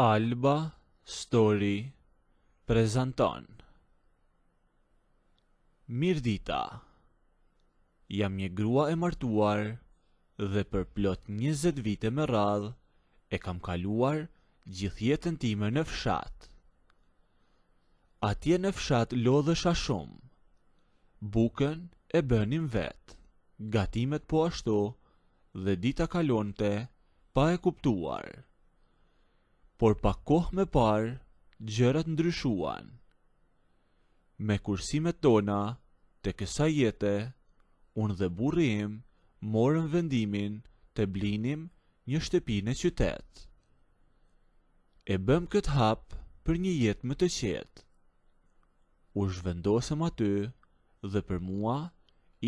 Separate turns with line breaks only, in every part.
Alba Story prezanton Mirëdita Jam një grua e martuar dhe për plot 20 vite me radhë e kam kaluar gjithë jetën time në fshat. Atje në fshat lodhesha shumë. Bukën e bënim vetë, gatimet po ashtu dhe dita kalonte pa e kuptuar. Por pak kohë më parë, gjërat ndryshuan. Me kursimet tona të kësaj jete, unë dhe burri im morëm vendimin të blinim një shtëpi në qytet. E bëmë këtë hap për një jetë më të qetë. U zhvendosëm aty dhe për mua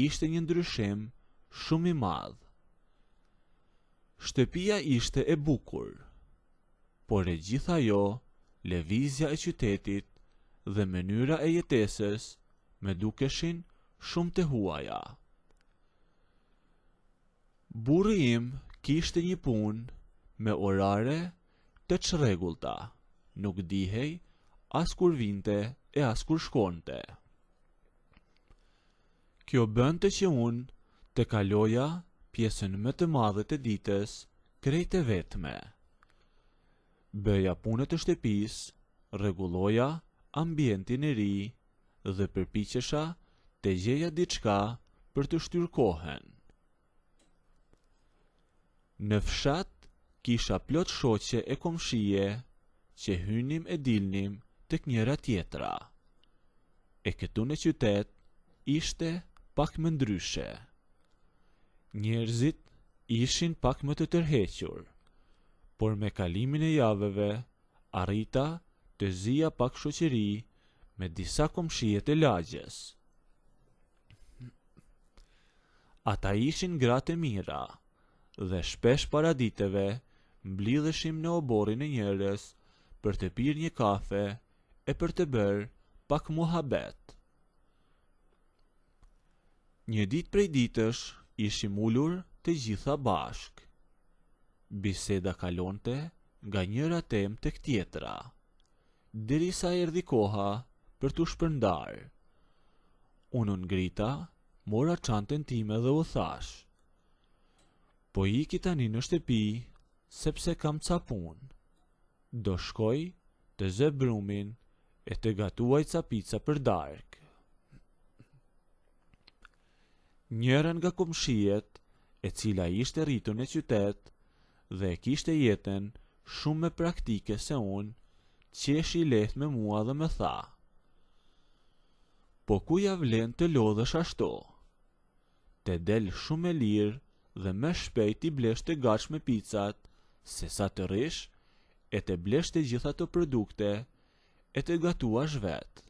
ishte një ndryshim shumë i madh. Shtëpia ishte e bukur, por e gjithë ajo lëvizja e qytetit dhe mënyra e jetesës më dukeshin shumë të huaja. Burri im kishte një punë me orare të çrregullta, nuk dihej as kur vinte e as kur shkonte. Kjo bënte që unë të kaloja pjesën më të madhe të ditës krejt e vetme. Bëja punët e shtëpisë, rregulloja ambientin e ri dhe përpiqesha të gjeja diçka për të shtyrë kohën. Në fshat kisha plot shoqe e komshije që hynim e dilnim tek njëra tjetra. E këtu në qytet ishte pak më ndryshe. Njerëzit ishin pak më të tërhequr, por me kalimin e javëve arrita të zija pak shoqëri me disa komshije të lagjes. Ata ishin gra të mira dhe shpesh paraditeve mblidheshim në oborrin e njërës për të pirë një kafe e për të bërë pak muhabet. Një ditë prej ditësh ishim ulur të gjitha bashkë. Biseda kalonte nga njëra temë tek tjetra, derisa erdhi koha për t'u shpërndarë. Unë u ngrita, mora çantën time dhe u thashë, Po iki tani në shtëpi, sepse kam ca punë. Do shkoj të zë brumin e të gatuaj ca pica për darkë. Njëra nga komshijet, e cila ishte rritur në qytet dhe e kishte jetën shumë më praktike se unë, qeshi lehtë me mua dhe më tha, Po ku ia vlen të lodhesh ashtu? Të del shumë më lirë dhe më shpejt t'i blesh të gatshme picat sesa të rrish e të blesh të gjitha ato produkte e të gatuash vetë.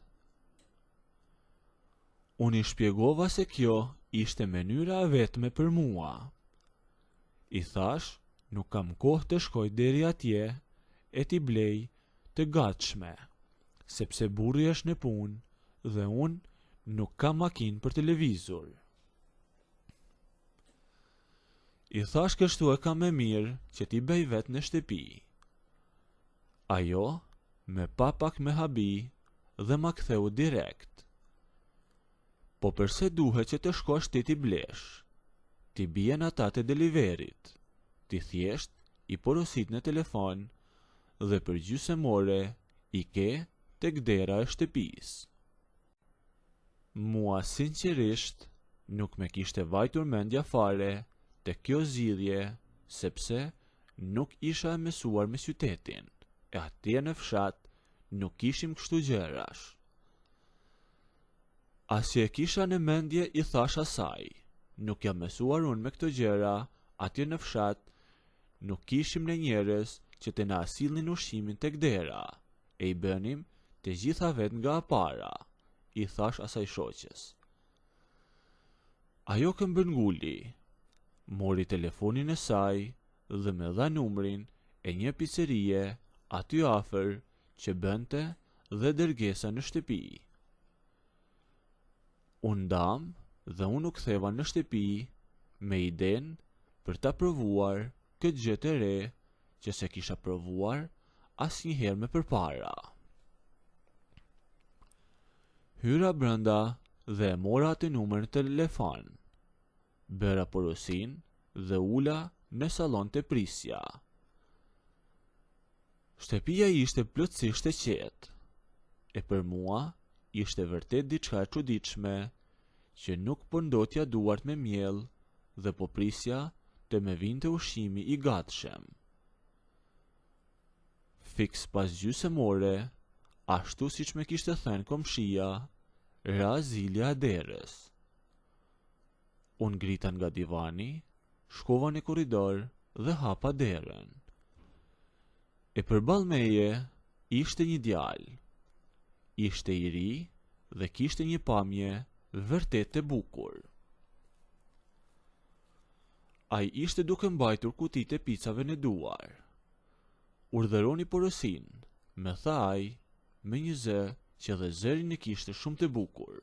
Unë i shpjegova se kjo ishte mënyra e vetme për mua. I thashë nuk kam kohë të shkoj deri atje e t'i blej të gatshme, sepse burri është në punë dhe unë nuk kam makinë për të lëvizur. I thashë kështu e kam më mirë që t'i bëj vetë në shtëpi. Ajo më pa pak me habi dhe ma ktheu direkt. Po përse duhet që të shkosh ti t'i blesh? T'i bien ata të deliverit. Ti thjesht i porosit në telefon dhe për gjysëm ore i ke tek dera e shtëpisë. Mua sinqerisht nuk me kishte vajtur mendja fare tek kjo zgjidhje sepse nuk isha e mësuar me qytetin e atje në fshat nuk kishim kështu gjërash. As që e kisha në mendje i thashë asaj, nuk jam mësuar unë me këto gjëra, atje në fshat nuk kishim ne njerëz që të na sillnin ushqimin tek dera, e i bënim të gjitha vetë nga e para, i thashë asaj shoqes. Ajo këmbënguli, mori telefonin e saj dhe më dha numrin e një picerie aty afër që bënte dhe dërgesa në shtëpi. U ndamë dhe unë u ktheva në shtëpi me idenë për ta provuar këtë gjë të re që s'e kisha provuar. asnjëherë më përpara. Hyra brenda dhe e mora atë numër në telefon. Bëra porosinë dhe u ula në sallon të prisja. Shtëpia ishte plotësisht e qetë. E për mua ishte vërtet diçka e çuditshme që nuk po ndotja duart me miell dhe po prisja të më vinte ushqimi i gatshëm. Fiks pas gjysëm ore, ashtu siç më kishte thënë komshia, ra zilja e derës. U ngrita nga divani, shkova në korridor dhe hapa derën. E përballë meje ishte një djalë. Ishte i ri dhe kishte një pamje vërtet të bukur. Ai ishte duke mbajtur kutitë e picave në duar. Urdhëroni porosinë, më tha ai me një zë që dhe zërin e kishte shumë të bukur.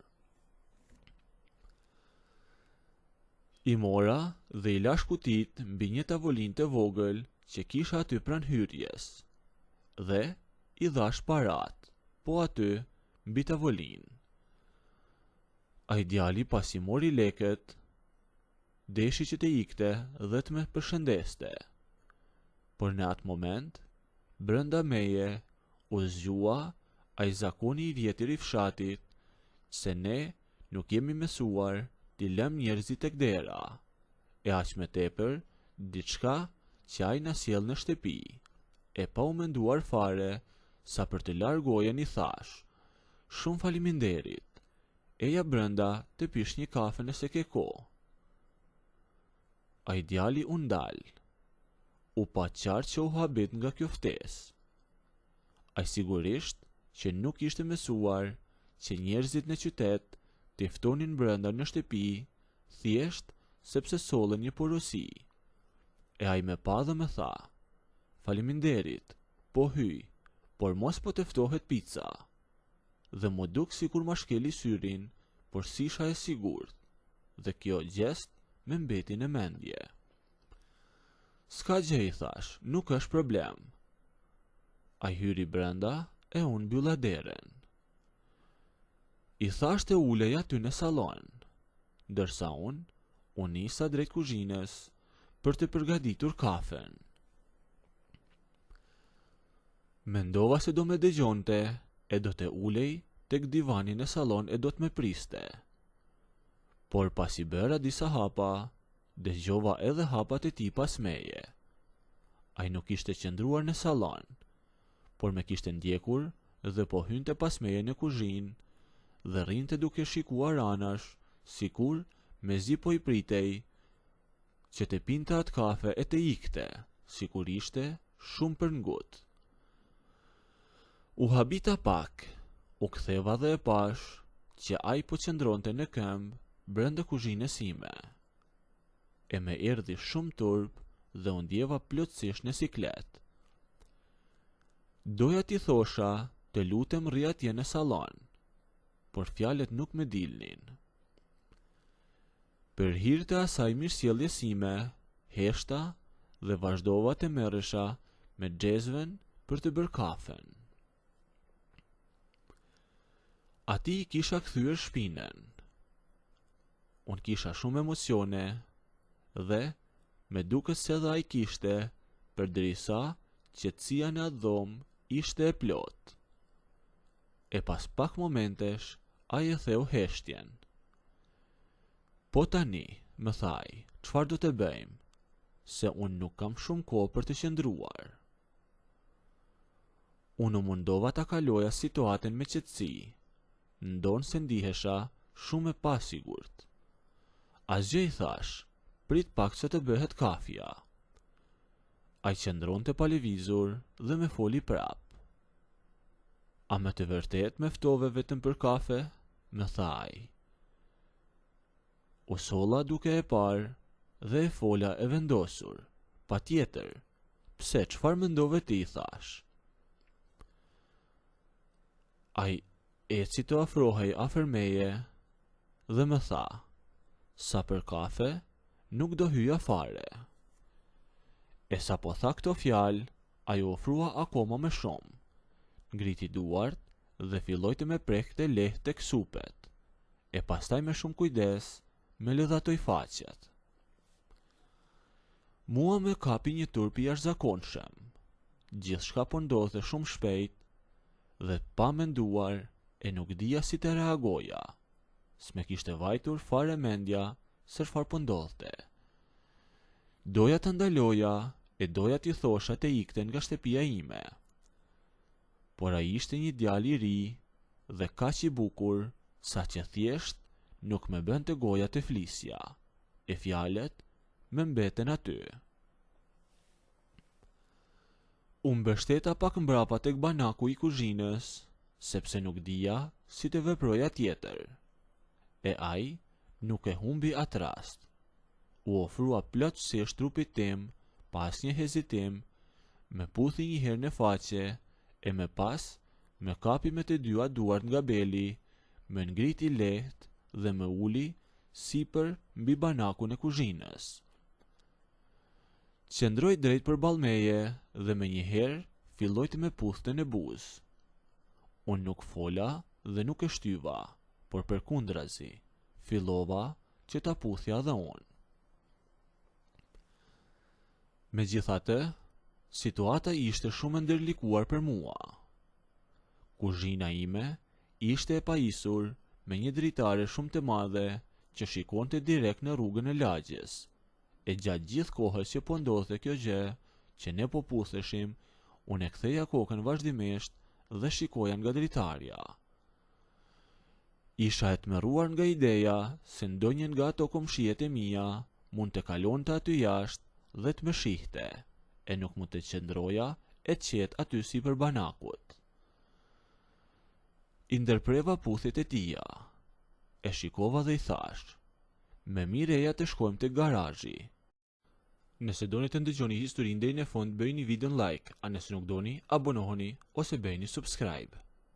I mora dhe i lashë kutitë mbi një tavolinë të vogël që kisha aty pranë hyrjes. Dhe i dhashë paratë, po aty, mbi tavolinë. Ai djali pasi mori lekët, deshi që të ikte dhe të më përshëndeste. Por në atë moment, brenda meje u zgjua ai zakoni i vjetër i fshatit se ne nuk jemi mësuar t'i lëmë njerëzit tek dera, e aq më tepër diçka që ai na sjell në shtëpi, e pa u menduar fare sa për të larë gojën i thashë, shumë faleminderit, eja brenda të pish një kafe nëse ke kohë. Ai djali u ndal. U pa qartë që u habit nga kjo ftesë. Ai sigurisht që nuk ishte mësuar që njerëzit në qytet t'i ftonin brenda në shtëpi thjesht sepse sollën një porosi. E ai më pa dhe më tha, Faleminderit, po hyj, por mos po të ftohet pica. Dhe m'u duk sikur ma shkeli syrin, por s'isha e sigurt, dhe kjo gjest më mbeti në mendje. S'ka gjë i thashë, nuk është problem. Ai hyri brenda e unë mbylla derën. I thashë të ulej aty në sallon, ndërsa unë u nisa drejt kuzhinës për të përgatitur kafen. Mendova se do më dëgjonte e do të ulej tek divani në sallon e do të më priste. Por pasi bëra disa hapa, Dëgjova edhe hapat e tij pas meje. Ai nuk kishte qëndruar në sallon, por më kishte ndjekur dhe po hynte pas meje në kuzhinë dhe rrinte duke shikuar anash, sikur mezi po i pritej që të pinte atë kafe e të ikte, sikur ishte shumë për ngut. U habita pak, u ktheva dhe e pashë që ai po qëndronte në këmbë brenda kuzhinës sime. E më erdhi shumë turp dhe u ndjeva plotësisht në siklet. Doja t'i thosha të lutem rri atje në sallon, por fjalët nuk më dilnin. Për hir të asaj mirësjelljes sime, heshta dhe vazhdova të merresha me xhezven për të bërë kafen. Atij i kisha kthyer shpinën. Unë kisha shumë emocione dhe më duket se edhe ai kishte, përderisa qetësia në atë dhomë ishte e plotë. E pas pak momentesh, ai e theu heshtjen. Po tani, më tha ai, çfarë do të bëjmë? Se unë nuk kam shumë kohë për të qëndruar. Unë u mundova ta kaloja situatën me qetësi, ndonëse ndihesha shumë e pasigurt. Asgjë i thashë, prit pak sa të bëhet kafja. Ai qëndronte pa lëvizur dhe më foli prapë. A me të vërtetë më ftove vetëm për kafe? më tha ai. U solla duke e parë dhe e fola e vendosur. Patjetër. Pse, çfarë mendove ti, i thashë. Ai eci të afrohej afër meje dhe më tha, sa për kafe, nuk do hyja fare. E sapo tha këto fjalë, Ai u ofrua akoma më shumë. Ngriti duart dhe filloi të me prekte lehtë tek supet, e pastaj me shumë kujdes me ledhatoi faqet. Mua më kapi një turp i jashtëzakonshëm. Gjithçka po ndodhte shumë shpejt dhe pa menduar e nuk dija si të reagoja. S'me kishte vajtur fare mendja se çfarë po ndodhte. Doja ta ndaloja e doja t'i thosha të ikte nga shtëpia ime. Por ai ishte një djalë i ri dhe kaq i bukur saqë thjesht nuk më bënte goja të flisja, e fjalët më mbetën aty. U mbështeta pak mbrapa tek banaku i kuzhinës, sepse nuk dija si të veproja tjetër. E ai nuk e humbi atë rast. U ofrua plotësisht trupit tim, pa asnjë hezitim, më puthi një herë në faqe e më pas më kapi me të dyja duart nga beli, më ngriti lehtë dhe më uli sipër mbi banakun e kuzhinës. Qëndroi drejt përballë meje dhe menjëherë filloi të më puthte në buzë. Unë nuk fola dhe nuk e shtyva, por përkundrazi, fillova që ta puthja dhe unë. Megjithatë, situata ishte shumë e ndërlikuar për mua. Kuzhina ime ishte e pajisur me një dritare shumë të madhe që shikonte direkt në rrugën e lagjes. E gjatë gjithë kohës që po ndodhte kjo gjë, që ne po putheshim, unë e ktheja kokën vazhdimisht dhe shikoja nga dritarja. Isha e tmerruar nga ideja se ndonjë nga ato komshijet e mia mund të kalonte aty jashtë dhe të më shihte, e nuk mund të qëndroja e qetë aty sipër banakut. I ndërpreva puthjet e tija. E shikova dhe i thashë, Më mirë eja të shkojmë tek garazhi. Nëse doni të ndëgjoni historinë deri në fund bëjeni videon like, a nëse nuk doni, abonohuni ose bëjeni subscribe.